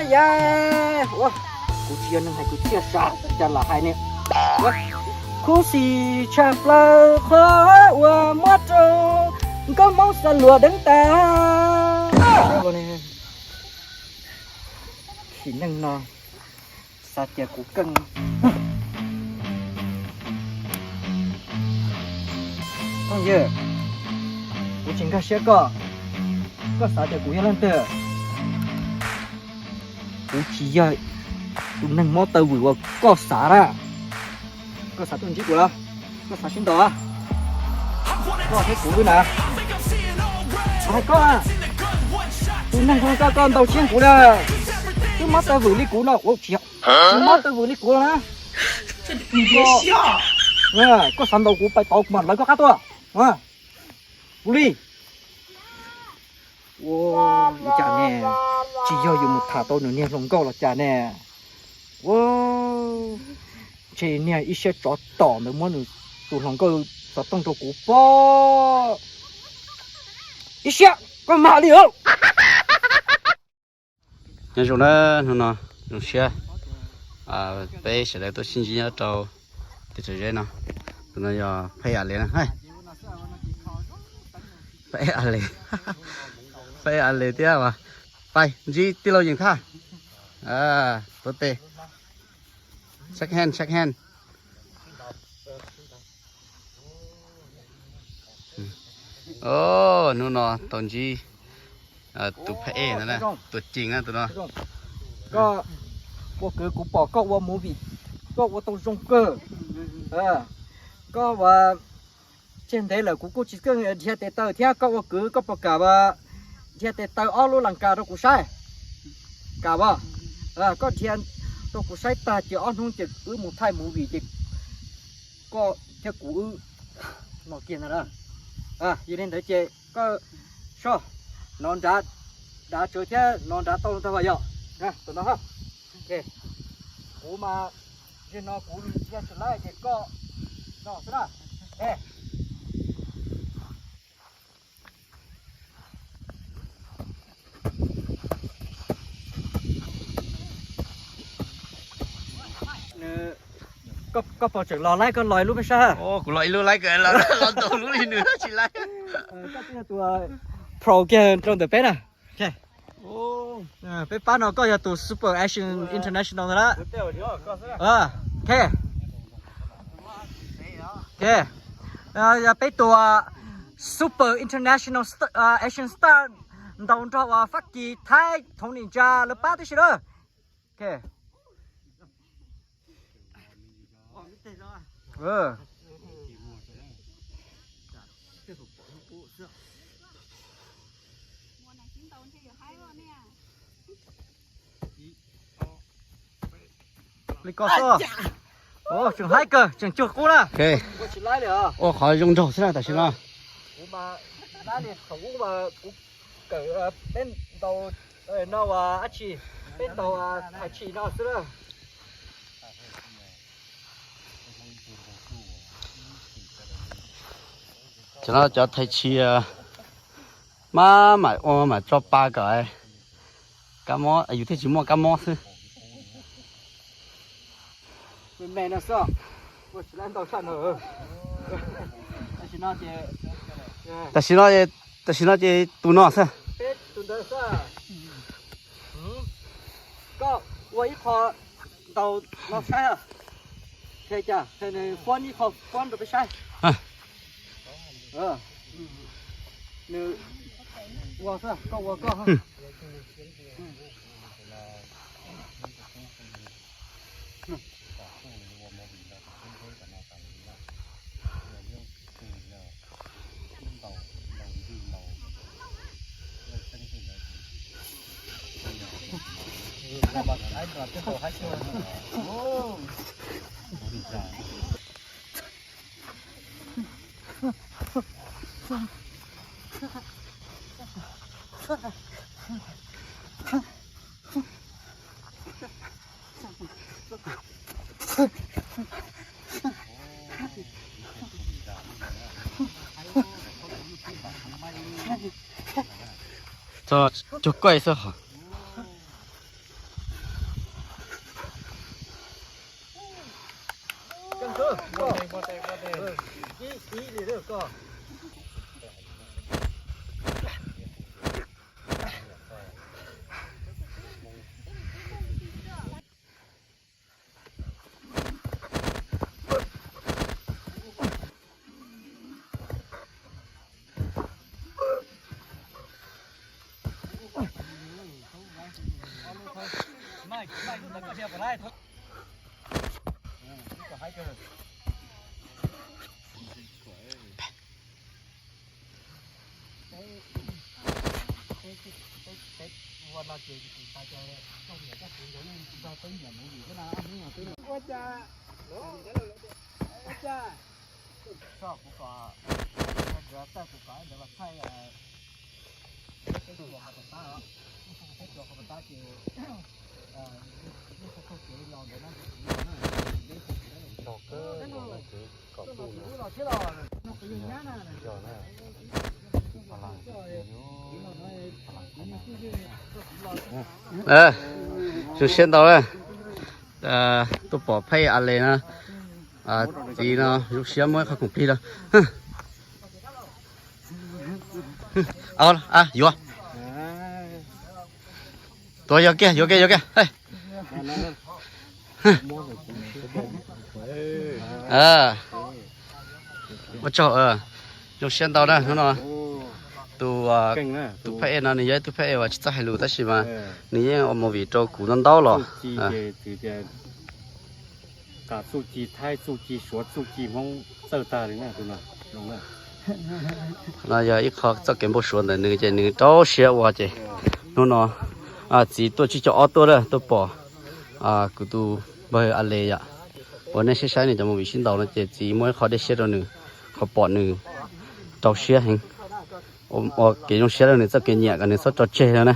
Ya, ua, kuv tsis yog neeg hais kwv txhiaj sav, cas lam hais ne. Khuv xim tshaj plaws qhov uas muab rau nkauj Hmoob xa luas deev tas. Khim neeg no xav tias kuv keej. Phooj ywg, kuv tsis nkag siab koj, koj xav tias kuv yog leej twg? Kuv tsis yog tus neeg mob taw vwm uas koj xav na. Koj xav tuaj ntsib kuv los koj xav sib ntaus? Koj thiab kuv wb na. Hais koj, tus neeg zoo li koj, koj ntaus tshiab kuv na. Twb mob taw vwm li kuv no, ua tsis yog, twb mob taw vwm li kuv los na. Koj xav ntaus kuv pais tod kuv mam lawv koj qab tuaj. Kuv li. Ua li cas ne? Tsis yog yus mus tham tau nws niag hluas nkauj los cas ne? Ua, ntshe niag ib siab tsov tom ntawd muab nws tus hluas nkauj xov tooj rau kuv pob. Ib siab koj mam li os. Nyob zoo na, hnub no zoo siab peb sawv daws tuaj sib ntsib nyob rau teb chaws Zeb no. Tus no yog Pheb A Les na. Pheb A Les, Pheb A Les thiab as. Pais ntsib tij laug Yees Thaj tuav tes. Shake hand, shake hand. Hnub no tau ntsib tus Pheb A Les na, tus ceev na tus no. Koj ua kwv kuv pom koj ua movie, koj ua tau zoo kawg. Koj ua tseg ntev lawm kuv kuj tsis keej dhia tes taw thiab, koj ua kwv koj puas kam ua dhia tes taw ob lub las kas rau kuv saib? Kam as. Koj dhia rau kuv saib tag ces ob hnub ces wb mus thaij movie ces koj thiab kuv wb no kiag ntag. Yog li ntawd ces koj soj no nrad, nrad tsawv thiab no nrad tau tag yog tus no. Kuv mas, yog no kuv dhia tsis laib ces koj no xwb na. Koj puas tseem los laib, koj los ib lub peb saib. Kuv los ib lub laib kawg los, los ntau lub li nws tsis laib. Koj twb yog tus pro kiag rau ntawm peb na. Peb pab no koj yog tus Super Asian International ntag lawm. Yog peb tus Super International Asian Star ntaus nrog uas Fab Kis, Thaib, Thaib Nij Ntsa lawv pab tib si lawm. Li ko xwb. Tseem haib kawg, tseem cuag qub na. Ua qhov zoo nraug xwb na tam sim no. Peb ntaus no ua dab tsi, peb ntaus thais chim no xwb na. Cov no cov thais chim mab mam ua mam tso pa kom kab mob, yus thiaj tsis muaj kab mob xwb. Tam sim no, tam sim no ces tus no xwb. Koj ua ib qho ntaus no saib, cas nws fuab ib qho fuab rau peb saib. Nws ua xwb, koj ua koj. Txog cuag koj xwb hos. Zoo siab ntau na, tuaj pom phej a le na, txiv no zoo siab muab ib qho khoom plig rau. Yuav, tuav yog kiag, yuav kiag, yuav kiag. Ua tsaug, zoo siab ntau na hnub no. Tus, tus phab ej no nws yog ib tug phab ej uas tsis txawj hais lus tab sis mas nws yeej ua movie rau kuv ntau ntau los. No yog ib qho txoj kev npau suav ntawm nws ces nws rau siab ua ces hnub no txiv tuaj tsib caug ob tuaj na tuaj pom kuv tus npawg a le yom. Uas nej saib saib nws cov movie sib ntaus no ces txiv muaj ib qho dej siab rau nws, qhov pom nws rau siab heev. Ua kev zoo siab rau nws txoj kev nyiam kom nws txhob tso tseg no na.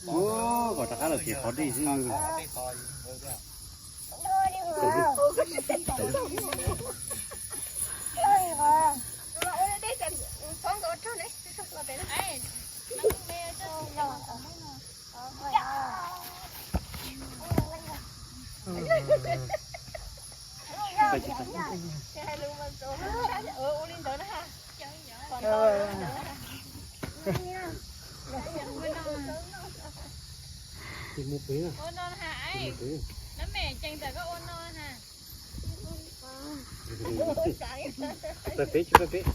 Ua kom rov qab los txiv qhov dej xwb. Ua no na, lab mem cees ntawm koj ua no na. Peb peb, peb peb.